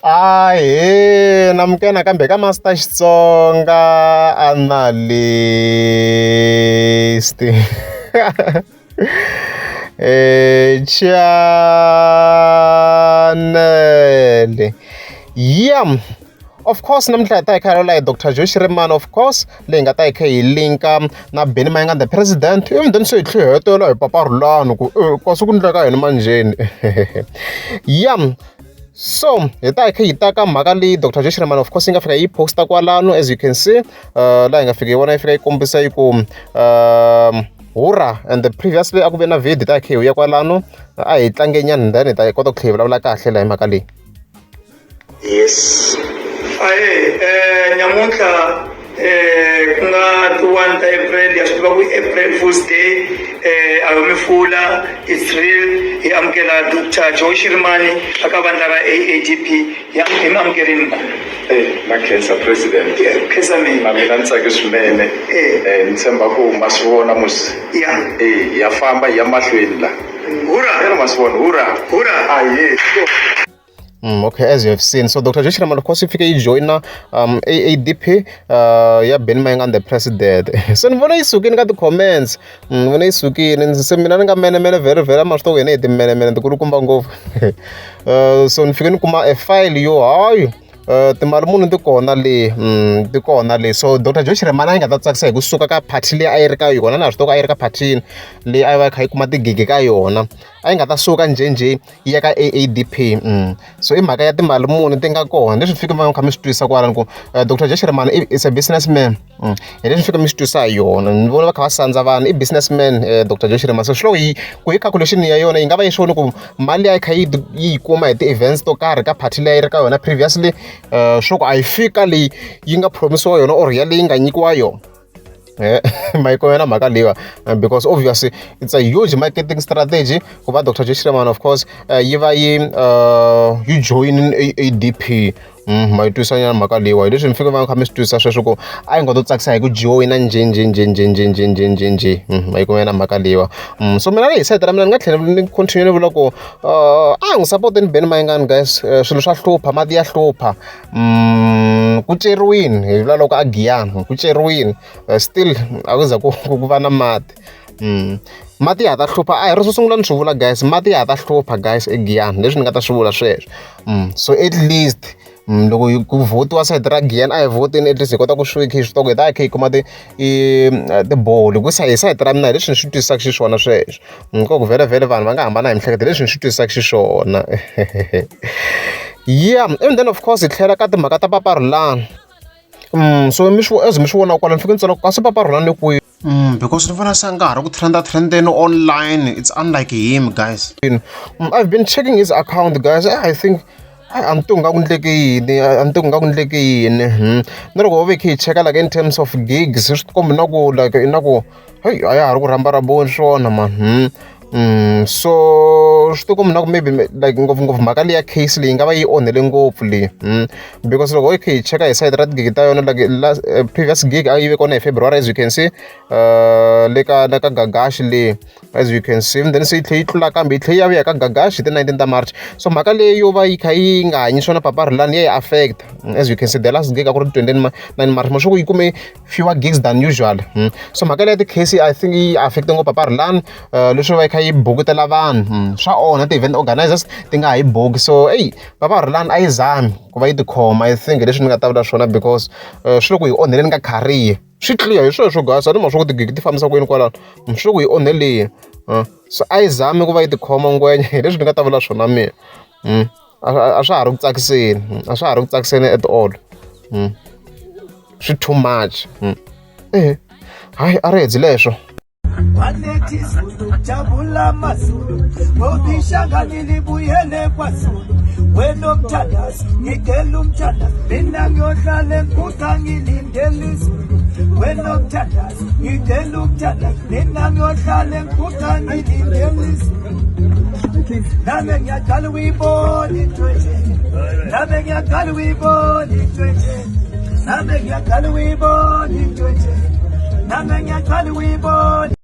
Ahee namukela nakambe ka Master Xitsonga Analyst chanele ya of course namuntlha hi ta hi kha hi vulavula hi Doctor Joe Shirimani of course leyi nga ta hi kha hi link-a na Benny Mayengani the president ivi then se hi tlhe hi hetelela hi Papa Rhulani ku kasi ku endleka yini manjheni ya so hi ta hi kha hi ta ka mhaka leyi Doctor Joe Shirimani of course yi nga fika yi post-a kwalano as you can see laha hi nga fika hi vona yi fika yi kombisa yi ku hurra and previously a ku ve na video hi ta hi kha hi ya kwalano a hi tlange nyana then hi ta kota ku tlhela hi vulavula kahle laha hi mhaka leyi. Yes. Ahee, nyamuntlha ku nga ti-one ta April ya swi tiva ku April Fools Day a yo mi fula it's real hi amukela Doctor Joe Shirimani aka vandla ra A_A_D_P hi hi mi amukeleni mkhulu. Na khensa president. Khensa mina. Na mina ni tsake swinene. Ni tshemba ku ma swi vona musi. Ya. Ya famba hi ya mahlweni la. Hurra. Ma swi vona hurra. Hurra. Ahee. Okay, as you have seen, so Dr. Joe Shirimani of course yi fike yi joyina AADP ya Benny Mayengani the president. So ni vona yi sukile ka ti-comments, ni vona yi sukile se mina ni nga menemene vhele vhele a ma swi tiva ku hina hi timenemene tikulukumba ngopfu. So ni fike ni kuma e file yo hayi timali muni ti kona le ti kona le so Doctor Joe Shirimani a yi nga ta tsakisa hi kusuka ka party leyi a yi ri ka yona na ha swi tiva ku a yi ri ka phathini leyi a yi va yi kha yi kuma tigigi ka yona a yi nga ta suka njhenjhe yi ya ka A_A_D_P so i mhaka ya timali muni ti nga kona leswi fike mi kha mi swi twisisa kwalano ku Doctor Joe Shirimani is a business man hi leswi fike mi swi twisisa hi yona ni vona va kha va sandza vanhu i business man Doctor Joe Shirimani so swi loko yi ku hi calculation ya yona yi nga va yi swi vone ku mali leyi a yi kha yi yi kuma hi ti-events to karhi ka party leyi a yi ri ka yona previously swa ku a yi fika leyi yi nga promise-iwa yona or yaleyi nga nyikiwa yona. Ma yi na mhaka leyiwa because obviously it's a huge marketing strategy ku va Doctor Joe Shirimani of course yi va yi yi joyinile A_A_D_P ma yi twisisa nyana mhaka leyiwa hi leswi mi fike va kha mi swi twisisa sweswo ku a yi nga to tsakisa hi ku joyina njhenjhenjhenjhenjhenjhenjhenjhe ma yi kuma na mhaka leyiwa so mina hi sayiti ra mina ni nga tlhela ni continue ni vula ku a hi n'wi support-eni Benny Mayengani guys swilo swa hlupha mati ya hlupha ku ceriwini hi vula loko a Giyani ku ceriwini still a ku za ku ku va na mati mati ya ha ta hlupha a hi ri swo sungula ni swi vula guys mati ya ha ta hlupha guys eGiyani leswi ni nga ta swi vula sweswo so at least loko ku vhotiwa sayiti ra Giyani a hi vhoteni at least hi kota ku swi hi swi tiva ku hi ta hi kha hi kuma ti i tibolo hi ku hi sayiti ra mina hi leswi ni swi twisisaka xiswona sweswo ku ku vhele vhele vanhu va nga hambana hi miehleketo hi leswi ni swi twisisaka xiswona yeah and then of course hi tlhela ka timhaka ta Papa Rhulani so mi swi as mi swi vona kwala ni fike ni tsala ku kasi Papa Rhulani kwihi Because ni vona se a nga ha ri ku trend-a trend-eni online it's unlike him guys. I've been checking his account guys I think a ni tivi nga ku endleke yini a ni tivi nga ku endleke yini na loko ho ve hi kha hi cheka like in terms of gigs swi tikomba na ku like na ku heyi a ya ha ri ku rhambarambeni swona man so swi tikomba na ku maybe like ngopfungopfu mhaka leyi ya case leyi nga va yi onhele ngopfu leyi because loko hi kha hi cheka hi sayiti ra tigigi ta yona like last previous gig a yi ve kona hi February as you can see le ka le ka Gagashi le as you can see then se yi tlhela yi tlula kambe yi tlhela yi ya vuya ka Gagashi hi ti 19 ta March so mhaka leyi yo va yi kha yi nga hanyi swona Papa Rhulani ya yi affect as you can see the last gig a ku ri 29 March ma swa ku yi kume fewer gigs than usual so mhaka leyi ya ti-case I think yi affect ngopfu Papa Rhulani leswi va yi kha yi bukutela vanhu swa onha ti-event organizers ti nga ha yi buki so eyi Papa Rhulani a yi zami ku va yi tikhoma I think hi leswi ni nga ta vula swona because swi le ku hi onheleni ka career swi clear hi sweswo guys a ni ma swa ku tigigi ti fambisa ku yini kwalano swi le ku hi onheleni so a yi zami ku va yi tikhoma ngwenya hi leswi ni nga ta vula swona mina a swa ha ri ku tsakiseni a swa ha ri ku tsakiseni at all swi too much ehe hayi a ri hedzi leswo. Walethi Zulu, jabula maZulu, ngoba ishangane libuyele kwaZulu. Wena omthandazo, ngicela umthandazo, mina ngiyohlala enkutha ngilindele izulu. Wena omthandazo, ngicela umthandazo, mina ngiyohlala enkutha ngilindele izulu. Nami ngiyaqala ukuyibona into enje, nami ngiyaqala ukuyibona into enje, nami ngiyaqala ukuyibona into enje, nami ngiyaqala ukuyibona.